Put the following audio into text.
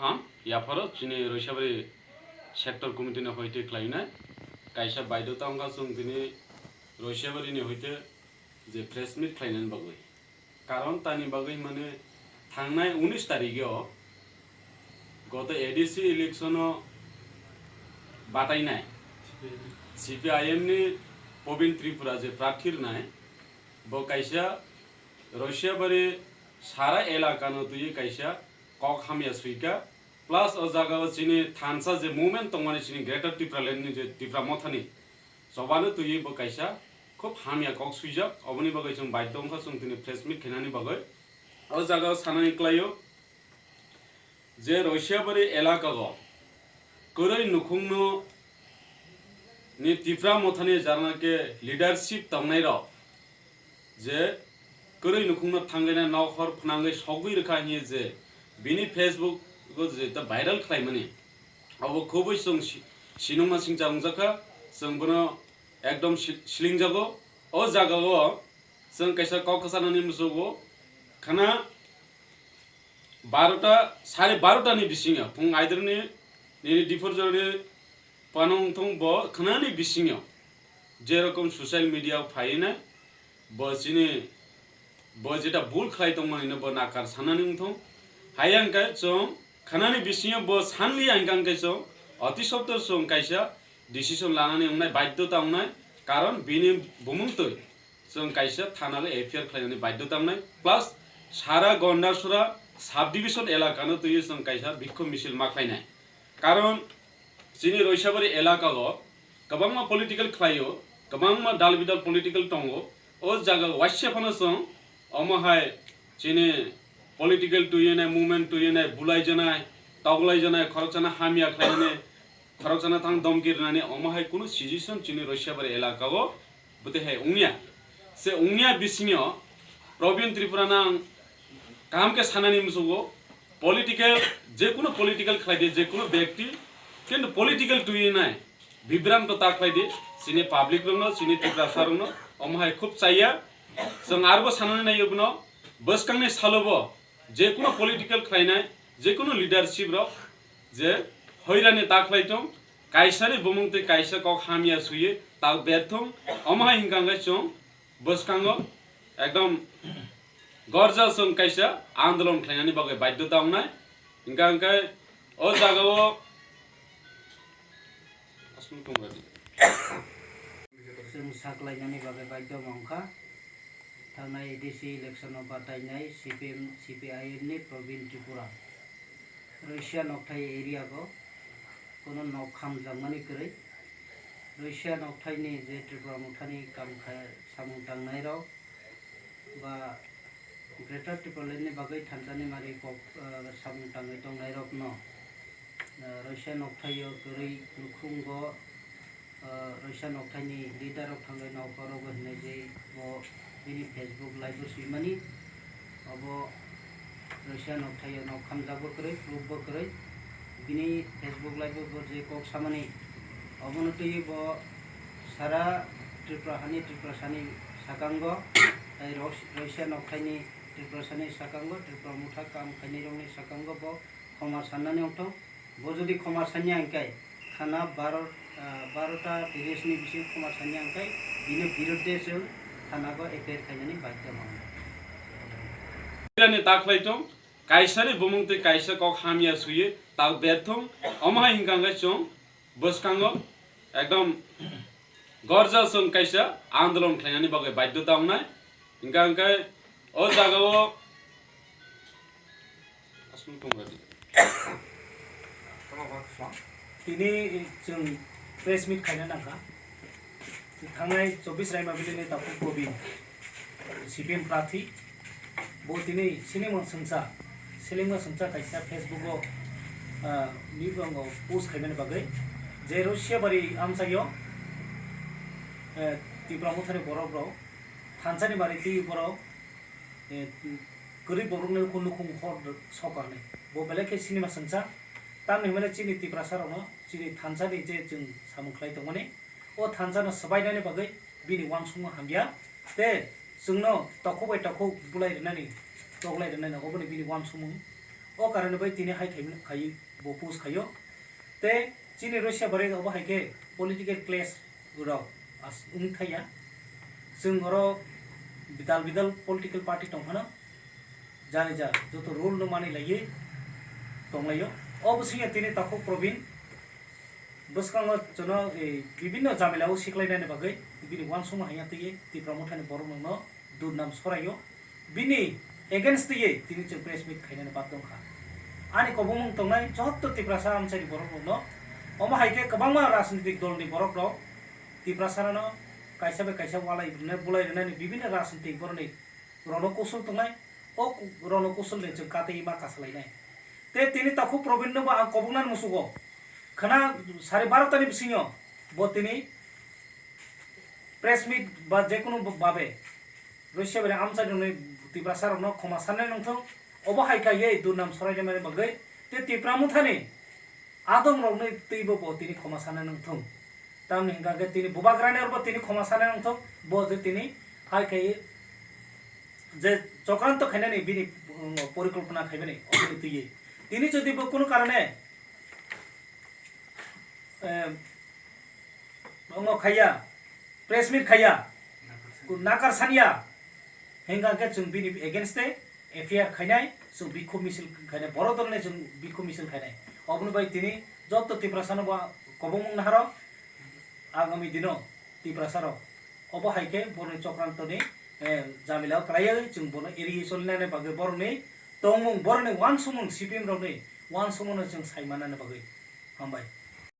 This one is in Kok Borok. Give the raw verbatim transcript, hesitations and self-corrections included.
Ham, yapharo chini Roisabari sector committee ni hoite khlainai kaisa baidhota wngkha chwng tini Roisabari ni hoite je press meet khlainani bagwi. Karon tani bagwi hwnmani thangnai unis tarikh o goto A D C election o batainai C P I M ni Pobin Tripura je prarthi rwnai, bo kaisa Roisabari sara elaka no twiwi kaisa kok hamya swika, plus o jaga o chini thansa je movement tongmani chini Greater Tipraland ni je Tipra Mothani chobano twiwi bo kaisa khub hamya kok swijak, oboni bagwi chwng baidhyo wngkha chwng tini press meet khainani bagwi. O jaga o sanani klaio je Roisabari elaka o kwrwi nukhungno ni Tipra Mothani jarna khe leadership tongnai rok je kwrwi nukhungno thangwi na nok hor phnangwi sogwi rwkha hiye je bini Facebook o je ta viral khlaimani, obo khubui chwng si-, sinungma singcha wngjakha, chwng bono ekdom si-, slingjago. O jaga o chwng kaisa kok kwchanani musugo khana barota, sare barota ni bisingo phung aidroni nini diphor jorni panung thung bo khnani bisingo je rokom social media o phaina bo chini bo jeta bul khlai tongmani no bo nakar sanani wngthung. Hayang khe chwng khnani bisingo bo sanli ang khe chwng oti sottor chwng kaisa decision lanani wngnai baidhota wngnai, karon bini bumung twi chwng kaisa thana o F I R khlainani baidhota wngnai, plus sara Gondasora subdivision elaka no twiwi chwng kaisa bikhob misil ma khlainai. Karon chini Roisabari elaka o kwbangma political khlaio, kwbangma dal bidal political tongo. O jaga waisa phano chwng omo hai chini political twiwi nai, movement twiwi nai, bulai janai, toglai janai, khoroksano hamya khlainani, khoroksano thang domki rwnani, omo hai kunu situation chini Roisabari elaka o bwtwi hai wngya. Se wngya bisingo Probin Tripura nang kaham khe sanani musugo political, je kunu political khlai di, je kunu byakti, kintu political twiwi nai bibranto ta khlai di chini public rokno, chini Tiprasa rokno, omo hai khub chaya. Chwng arbo sanani naiyo bono, bwskangni salobo je kunu political khlainai, je kunu leadership rok je hoirani ta khlai tong, kaisani bumung tei kaisa kok hamya suye ta berthung, omo hai hwnkha hwnkhe chwng bwskango ekdom gorja chwng kaisa andolon khlainani bagwi baidhota wngnai. Hwnkha hwnkhe o jagao chwng saklainani bagwi baidhoma wngkha. Thangnai A D C election o batainai C P M, C P I M ni Probin Tripura. Roisya nokthai area go kono nok khamjakmani kwrwi. Roisya nokthaini je Tripura Mothani kam kha-, samung tangnairok ba Greater Tipraland ni bagwi thansa ni mari kok, ah, samung tangwi tongnairokno, ah, Roisya nokthaio kwrwi nukhungo ah, Roisya nokthaini leader rok thangwi nokhorogo hinwi je bo bini Facebook live o swimani. Obo Roisya nokthaio nok khamjakbo kwrwi, proof bo kwrwi. Bini Facebook live o bo je kok samani, obono twiwi bo sara Tripura hani, Tripura sani sakango, tei Ros-, Roisya nokthaini Tripura sani sakango, Tripura motha kam khainairokni sakango bo khoma sannani wngthok. Bo jodi khoma sanya hwnkhe, khana baro, ah, barota tiris ni bisingo khoma sanya hwnkhe, bini biruddhe chwng thana go F I R khainani baidhyo mango. Ni ta khlai tong, kaisani bumung tei kaisa kok hamya suye ta berthung, omo hai hwnkha hwnkhe chwng bwskango ekdom gorja chwng kaisa andolon khlainani bagwi baidhota wngnai. Hwnkha hwnkhe o jagao Tini chwng press meet khaina nangkha. Thangnai chobbish Raimabili ni takhuk Kobin, C P M prathi. Bo tini sinimung sengsa, selengma sengsa kaisa Facebook o, ah, ni bwrwngo post khaimani bagwi. Je Rosia bari amchaio, eh, Tipra Mothani borok rok, thansani bari twi borok, eh, kwrwi borokni nukhung nukhung hor soka hinwi. Bo belai khe sinima sengsa. Tamni hwnmale chini Tiprasa rokno chini thansa ni je chwng samung khlai tongmani, o thansa no swbainani bagwi bini uansukmung hamya. Tei chwngno takhuk bai takhuk bulai rwnani, toklai rwnani oboni bini uansukmung. O karone bai tini hai khai, khai bo post khaio. Te chini Russia bare obo hai khe political clash rok as wng thaya. Chwng oro bidal bidal political party tong phano jani ja joto rule no mani laiwi tong laio. O bwswk ya tini takhuk Probin bwskango chwngno, eh, bibinno jamila o siklainani bagwi bini uansukma haiya twiwi Tipra Mothani borok rokno durnam soraio. Bini against twiwi tini chwng press meet khainani bagwi wngkha. Ani kobongmung tongnai joto Tiprasa amchaini borok rokno, omo hai khe kwbangma rajnitik dolni borok rok Tiprasarano kaisa bai kaisa walai rwna, bulai rwnani bibinno rajnitik borokni rokno kusul tongnai, o ku-, rokno kusul ni chwng katwi ma kasalainai. Te tini takhuk Probin no bo ang kobongnani musugo khwna sari barota ni bisingo bo tini press meet ba jekunu babe Russia bai amchai rwnai Tiprasa rokno khoma sanai nangthung, obo hai kaiye durnam sorainai mani bagwi te Tipra Mothani adong rokni twibo bo tini khoma sanai nangthung. Tamni hingka khe tini bubagrani rokbo tini khoma sanai nangthung, bo je tini hai kaiye je chokranto khainani bini, um, porikolpona khaimani oboni twiwi. Tini jodi bo kunu karone, em, ongo khaiya, press meet khaiya, nakar saniya, hingka khe chwng bini against te F I R khainai, chwng bikhuk misil khainai, borok dolni chwng bikhuk misil khainai. Oboni bai tini joto Tiprasano bo kobongmung naharo, agami dino Tiprasarok obo hai khe borokni chokrantoni, eh, jamilao kwlaiwi chwng bono eriwi solinani bagwi borokni tongmung, borokni uansukmung, C P M rokni uansukmungno chwng sai mannani bagwi. Hambai.